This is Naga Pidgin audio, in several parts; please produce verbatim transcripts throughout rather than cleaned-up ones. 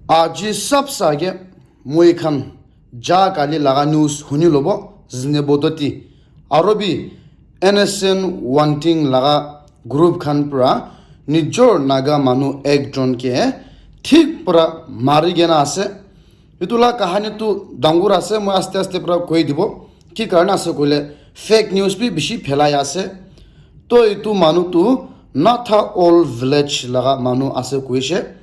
Aji sab sage moi khan ja kali laga news huni lobo zine bodoti. Aro bi N S N wanting laga group khan pra nijor Naga manu ekjon ke thik pra mari gena ase. Itu la kahani tu dangur ase, moi aste aste pra koi dibo. Ki karne ase koile fake news bi bishi phelai ase. To itu manu tu Natha All Village laga manu ase koishe.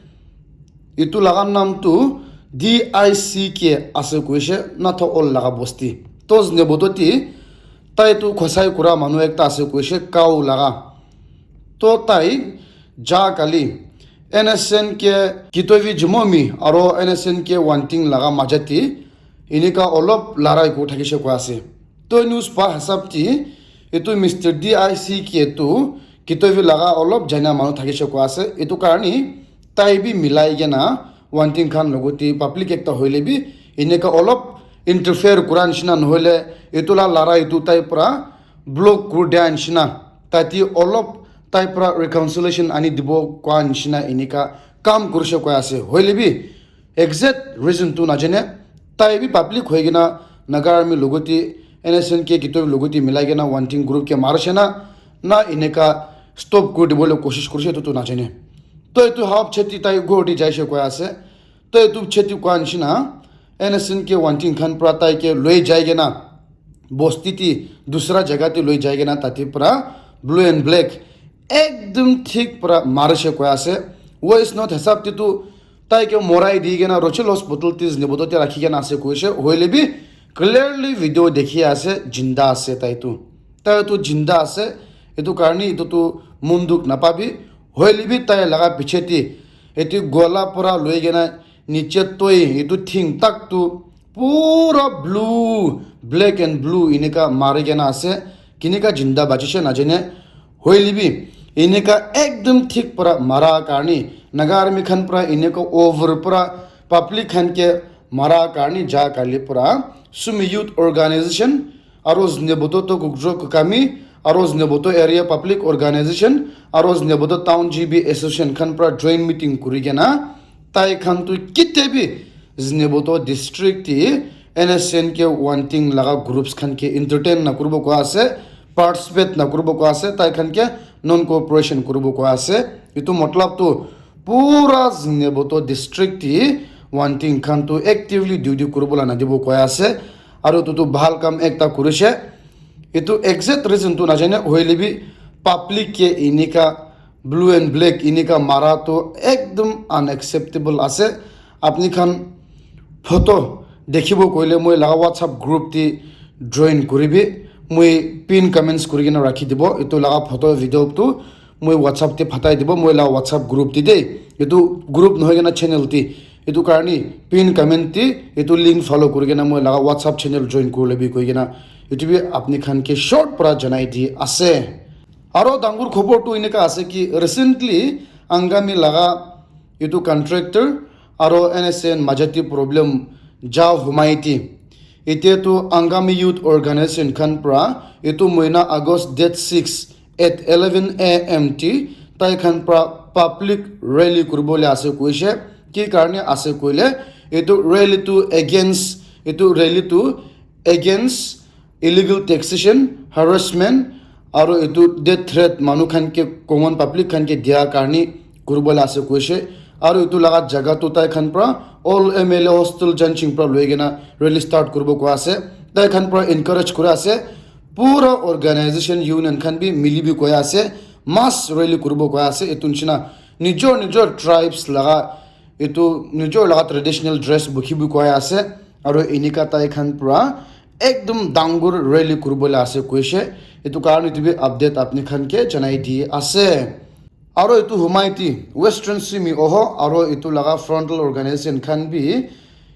Itu laga nam tu D I C K ase koishe, Natha All laga bosti. To zine bodoti tai tu khosai kura manu ekta ase koishe, cow laga. To tai ja kali N S N ke Kitovi Jumomi aro N S N ke wanting laga majati inika olop larai ku thakishe koi ase. To news pa hisab ti itu Mister D I C K tu Kitovi laga olop jaina manu thakishe koi ase. Itu karni tai bi milai kena wanting khan logoti public ekta hoile bi inika olop interfere kura nishina nohoile itu la larai itu tai pra block kur dia nishina tati olop tai pra reconciliation ani dibo kwa nishina inika kam kurishe koi ase. Hoile bi exact reason tu najane, tai bi public hoi kena Naga Army logoti N S N ke Kitovi logoti milai kena wanting group ke marishe na, na inika stop kuri dibole koshish kurishe itu tu najane. To itu hap cheti tai ghor di jaishe koi ase. To itu cheti kwa nishina N S N ke wanting khan pra tai ke loi jai kena bosti ti dusra jaga ti loi jai kena tati pra blue and black ekdum thik pra marishe koi ase. Wo is not hisab ti tu tai ke morai di kena Rochil hospital ti zine bodoti rakhi kena ase koishe. Hoile bi clearly video dekhi ase, jinda ase tai tu. Tai tu jinda ase, itu karni itu tu munduk napabi. Hoile bi tai laga piche ti itu gola pura loi kena niche toi itu thing tak tu pura blue, black and blue inika mari kena ase. Kinika jinda bachishe najane. Hoile bi inika ekdum thik pura mara karni Naga Army khan pura inika over pura public khan ke mara karni ja kali pura Sumi Youth Organization aro Zneboto to Kukjo Kukami aro Zneboto Area Public Organization aro Zneboto Town G B Association khan pura joint meeting kuri kena tai khan tu kite bi Zneboto district ti N S N ke wanting laga groups khan ke entertain na kuribo koi ase, participate na kuribo koi ase, tai khan ke non cooperation kuribo koi ase. Itu matlab tu pura Zneboto district ti wanting khan tu actively duty kuribo la nadibo koi ase. Aru tu tu bhal kam ekta kurishe. Itu exact reason tu najane, hoile bi public ke inika blue and black inika mara tu ekdum unacceptable ase. Apni khan photo dekhibo koile moi laga WhatsApp group ti join kuribi. Moi pin comments kuri kena rakhi dibo. Itu laga photo video tu moi WhatsApp ti phatai dibo. Moi laga WhatsApp group ti de. Itu group nohoi kena channel ti. Itu karni pin comment ti itu link follow kuri kena moi laga WhatsApp channel join kurle bi koi kena itu bi apni khan ke short para janai di ase. Aro dangur khobor tu eneka ase ki recently Angami laga itu contractor aro N S N majati problem ja humai ti. Ite tu Angami Youth Organization khan pra itu moina August date six at eleven A M ti tai khan pra public rally kuribole ase koishe. Ki karne ase koile itu rally tu against, itu rally tu against illegal taxation, harassment, aro itu death threat manu khan ke common public khan ke dia karni kuribole ase koishe. Aro itu laga jaga tu tai khan pra all M L A hostel janching pra loi kena rally start kuribo koi ase. Tai khan pra encourage kuri ase. Pura organization union khan bi mili bi koi ase. Mass rally kuribo koi ase. Itu nishina nijor nijor tribes laga itu nijor laga traditional dress bukhi bi koi ase. Aro enika tai khan pra ekdum dangur rally kuribole ase koishe. Itu karne itu bi update apni khan ke janai di ase. Aro itu humai ti Western Simi Oho aro itu laga frontal organization khan bi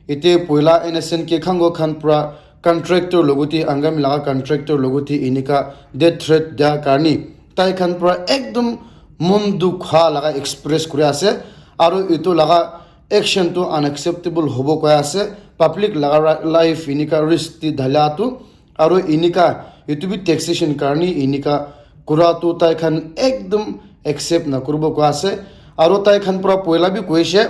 ite poila N S N ke khango khan pra contractor logoti Angami laga contractor logoti enika death threat dia karni tai khan pra ekdum mon dukha laga express kuri ase. Aro itu laga action tu unacceptable hobo koi ase. Public laga ra- life enika risk ti dhala tu aro enika itu bi taxation karni enika kura tu tai khan ekdum accept na kuribo koi ase. Aro tai khan pra poila bi koishe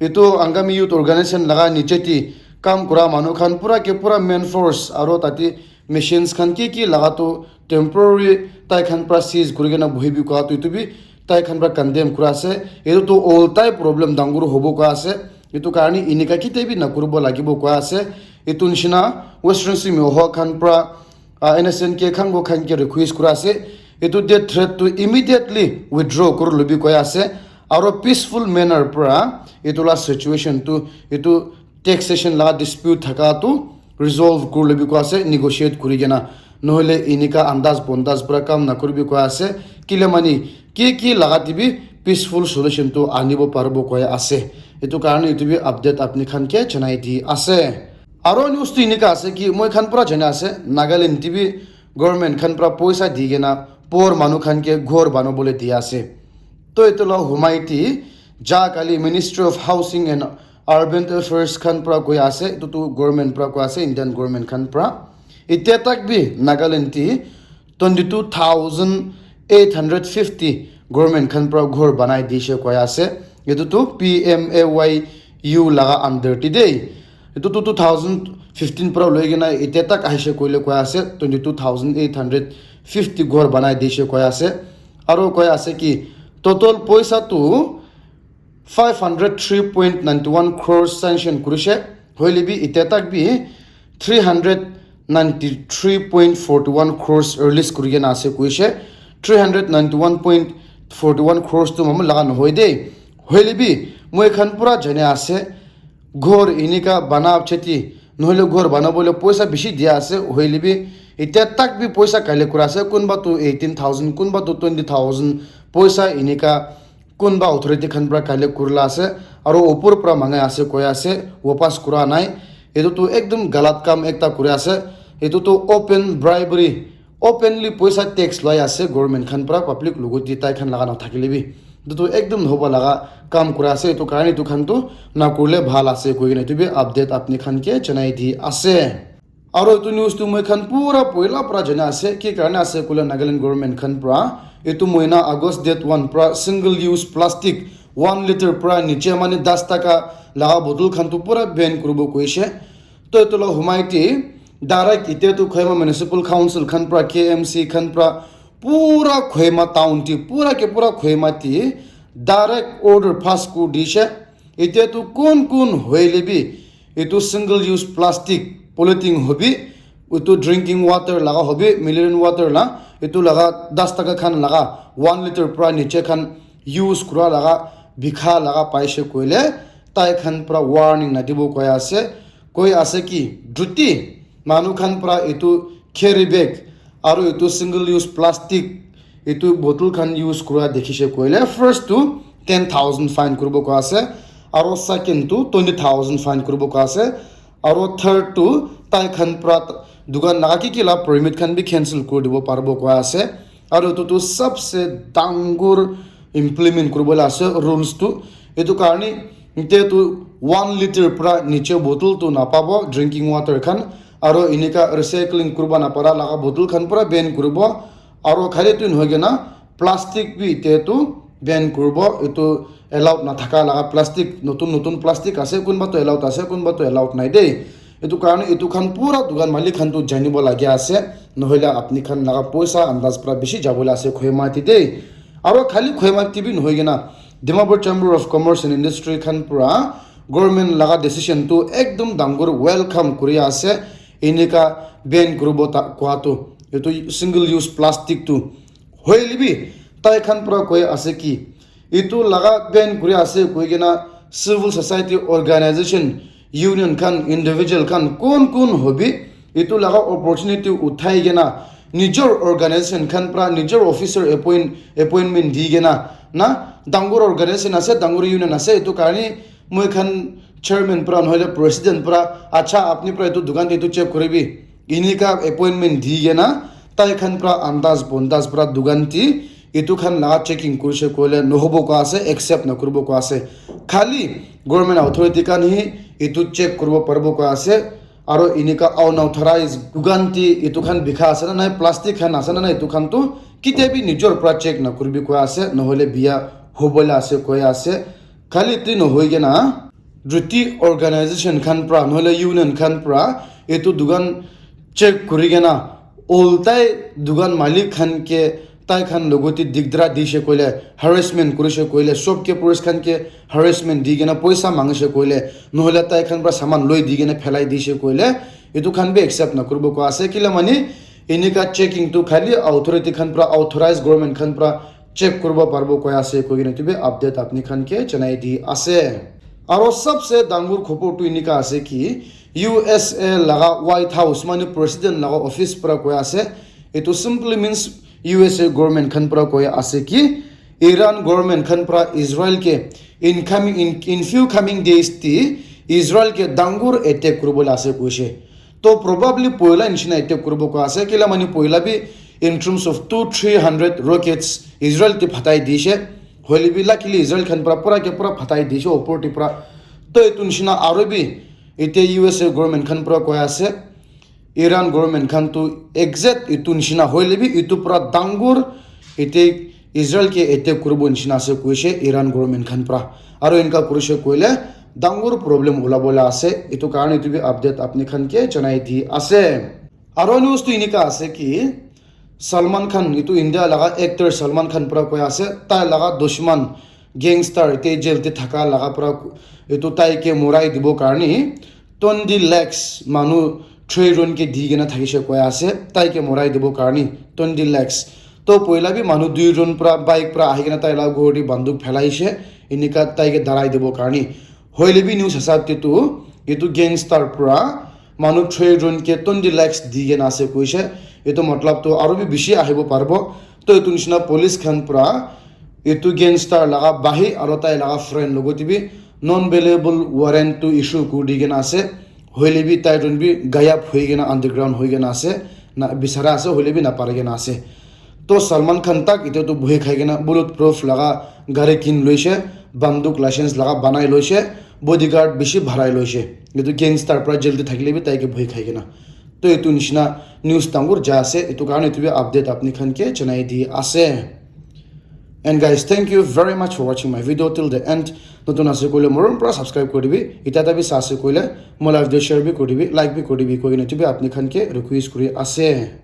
Etu Angami Youth Organization laga niche te kam kura manu khan pura ke pura main force aro tate machines khan ki ki laga tu temporary tai khan pra seize kuri kena bohibi koa tu etu bi tai khan pra condemn kura ase. Etu tu all time problem dangor hobo koa ase. Etu karne enika kitia bi nakuribo lagibo koa ase. Etu nishina Western Sygmi Mohawk khan pra, ah, N S N K khan ko khan ke request kura ase. Etu death threat tu immediately withdraw kuri lobi koi ase. Aro peaceful manner pra etu la situation tu etu taxation la dispute thaka tu resolve kuri lobi koi ase, negotiate kuri kena. Nohole enika andas bondas pra kam nakuribi koi ase. Kile mani ki ki laga te bi peaceful solution tu anibo paribo koi ase. Etu karne etu bi update apni khan ke janai di ase. Aro news tu enika ase ki moi khan pura jana ase, Nagaland te bi government khan pra poisa di kena poor manu khan ke ghor banabole di ase. To etu la humai te ja kali Ministry of Housing and Urban Affairs khan pra koi ase, etu tu government pra koi ase, Indian government khan pra. Etia tak bi Nagaland te twenty two thousand eight hundred fifty government khan pra ghor banai dishe koi ase. Etu tu P M A Y U laga under te de. Etu tu two thousand fifteen pra loi kena etia tak ahishe koile koi ase, twenty two thousand eight hundred fifty ghor banai dishe koi ase. Aro koi ase ki total poisa tu five hundred three point nine one crores sanction kurishe, hoile bi etia tak bi three hundred ninety three point four one crores release kuri kena ase koishe. Three hundred ninety one point four one crores tu mamu laga nohoi de. Hoile bi moi khan pura jane ase, ghor enika bana cheti nohole ghor banabole poisa bishi dia ase, hoile bi etia tak bi poisa collect kura ase, kunba tu eighteen thousand, kunba tu twenty thousand poisa enika kunba authority khan pra collect kurila ase, aro upor pra mangai ase koi ase, wapas kura nai. Etu tu ekdum galat kam ekta kuri ase. Etu tu open bribery, openly poisa tax loi ase government khan pra public logot te tai khan laga nathakile bi. Etu tu ekdum hobo laga kam kuri ase, etu karne etu khan tu nakurile bhal ase koi kena etu bi update apni khan ke janai di ase. Aro etu news tu moi khan pura poila pra jana ase, ki karne ase koile Nagaland government khan pra etu mohina August date one pra single use plastic one liter pra niche mane das taka laga bottle khan tu pura ban kuribo koishe. To etu la humai te direct ite tu Kohima Municipal Council khan pra, K M C khan pra, pura Kohima town te, pura ke pura Kohima te direct order pass kuri dishe. Etia tu kun kun hoile bi etu single use plastic, polythene hobi, etu drinking water laga hobi, mineral water la, etu laga das taka khan laga one liter pra niche khan use kura laga, bikha laga paishe koile tai khan pra warning nadibo koi ase. Koi ase ki juti manu khan pra etu carry bag aro etu single use plastic etu bottle khan use kura dekhishe koile, first tu ten thousand fine kuribo koi ase, aro second tu twenty thousand fine kuribo koi ase, aro third tu tai khan pra dukan laga ki ki la permit khan bi cancel kuri dibo paribo koi ase. Aro etu tu sabse dangor implement kuribo la ase rules tu. Etu karne etia tu one liter pra niche bottle tu napabo drinking water khan, aro enika recycling kuribo napara laga bottle khan pura ban kuribo. Aro khali tu nohoi kena plastic bi etia tu ban kuribo, etu allowed nathaka laga plastic, notun notun plastic ase, kunba tu allowed ase, kunba tu allowed nai de. Etu karne etu khan pura dukan malik khan tu janibo lage ase, nohole apni khan laga poisa andas pra bishi jabole ase Kohima te de. Aro khali Kohima te bi nohoi kena Dimapur Chamber of Commerce and Industry khan pura government laga decision tu ekdum dangor welcome kuri ase, enika ban kuribo ta koa tu, etu single use plastic tu. Hoile bi tai khan pura koi ase ki etu laga ban kuri ase koi kena civil society organization, union khan, individual khan, kun kun hobi etu laga opportunity uthai kena nijor organization khan pra nijor officer appoint, appointment di kena na dangor organization ase, dangor union ase, etu karne moi khan chairman pra nohole president pra, "Acha, apni pra etu dukan te etu check kuribi," enika appointment di kena tai khan pra andas bondas pra dukan te etu khan laga checking kurishe koile nohobo koi ase, accept nakuribo koi ase. Khali government authority khan hi etu check kuribo paribo koi ase. Aro enika unauthorized dukan te etu khan bikha ase na nai, plastic khan ase na nai, etu khan tu kitia bi nijor pra check nakuribi koi ase, nohole biya hobole ase koi ase. Khali etu nohoi kena Jyoti organization khan pra nohole union khan pra etu dukan check kuri kena oltai dukan malik khan ke tai khan logote digdra dishe koile, harassment kurishe koile, shopkeepers khan ke harassment di kena poisa mangishe koile, nohole tai khan pra saman loi di kena phelai dishe koile, etu khan bi accept na kuribo koa ase. Kila mani enika checking tu khali authority khan pra, authorized government khan pra check kuribo paribo koi ase koi kena etu bi update apni khan ke janai di ase. Aro sabse dangor khobor tu enika ase ki U S A laga White House mane president laga office pra koi ase, etu simply means U S A government khan pra koi ase ki Iran government khan pra Israel ke incoming in, in few coming days ti Israel ke dangor attack kuribo la ase koise. To probably poila nishina attack kuribo koa ase, kila mani poila bi in terms of two three hundred rockets Israel te phatai dishe, hoile bi luckily Israel khan pra pura ke pura phatai dishe opor te pra. To etu nishina aro bi ite U S A government khan pra koi ase, Iran government khan tu exact etu nishina hoile bi etu pra dangor ite Israel ke attack kuribo nishina ase koise Iran government khan pra. Aro enka kurishe koile dangor problem ulabo la ase. Etu karne etu bi update apni khan ke janai di ase. Aro news tu enika ase ki Salman Khan, etu India laga actor Salman Khan pra koi ase, tai laga dushman gangster te jail te thaka laga pra etu tai ke morai dibo karne twenty lakhs manu three jon ke di kena thakishe koi ase, tai ke morai dibo karne twenty lakhs. To poila bi manu dui jon pra bike pra ahi kena tai laga ghor te banduk phelaishe, enika tai ke darai dibo karne. Hoile bi news hisab te tu etu gangster pra manu three jon ke twenty lakhs di kena ase koise. Etu matlab tu aro bi bishi ahibo paribo. To etu nishina police khan pra etu gangster laga bahi aro tai laga friend logote bi non bailable warrant tu issue kuri di kena ase. Hoile bi tai jon bi gayab hoi kena underground hoi kena ase, na bisara ase, hoile bi napari kena ase. To Salman Khan tak ite tu buhi khai kena bullet proof laga gari kin loishe, banduk license laga banai loishe, bodyguard bishi bharai loishe. Etu gangster pra jail te thakile bi tai ke buhi khai kena. To etu nishina news dangor ja ase, etu karne etu bi update apni khan ke janai di ase. And guys, thank you very much for watching my video till the end. Notun ase koile morom pra subscribe kuri dibi, ita ta bi sa ase koile mo live video share bi kuri dibi, like bi kuri dibi koi kena etu bi apni khan ke request kuri ase.